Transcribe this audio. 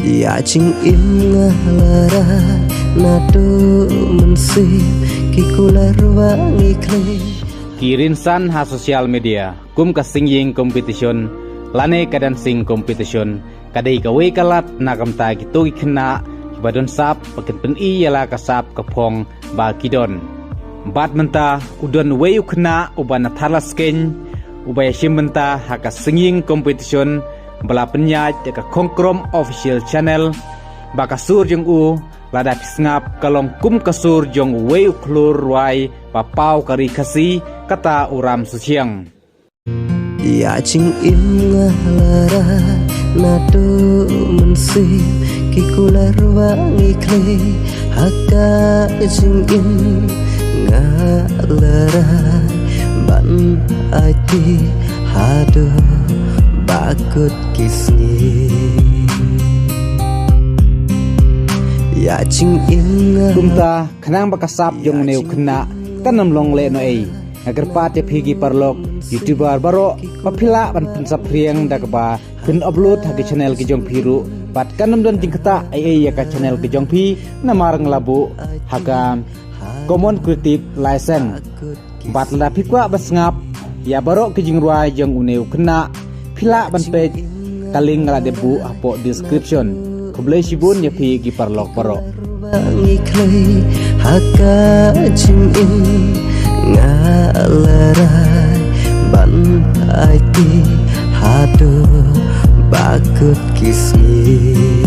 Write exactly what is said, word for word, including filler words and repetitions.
Ïa jingim nga la rai naduh mynsiem, ki kular ba ngi khlei. Ki rynsan ha social media kum ka singing competition lane ka dancing competition ka dei kawei ka lad na ka bynta kito ki khynnah kiba don sap ba kin pyni ïa la ka sap ka phong ba ki don. Bad mynta u don uwei u khynnah uba na Thadlaskein uba ïashim bynta ha ka singing competition ba la pynïaid da ka Khongkrom Official Channel, ba ka sur jong u lada phi sngap ka long kum ka sur jong uwei u khlur rwai ba paw ka ri Khasi, kata u Ram Suchiang. Ïa jingim nga la rai naduh mynsiem, ki kular ba ngi khlei ha ka jingim nga la rai ban aiti haduh ba kut ki sngi. Ïa jingim nga. Kumta khnang ba ka sap jong une u khynnah kan ym long lehnohei, nga kyrpad ïa phi ki paralok YouTuber baroh ba phi lah ban pynsaphriang da kaba phin upload ha ki channel ki jong phi ruh, bad kan ym don jingktah ei ei ïa ka channel ki jong phi, namar nga la buh ha ka Common Creative License. Bad lada phi kwah ban sngap ïa baroh ki jingrwai jong une u khynnah, phi lah ban peit ka link nga la dep buh hapoh description. Khublei shibun ïa phi ki paralok baroh. Ba ngi khlei ha ka jingim nga la rai ban aiti haduh ba kut ki sngi.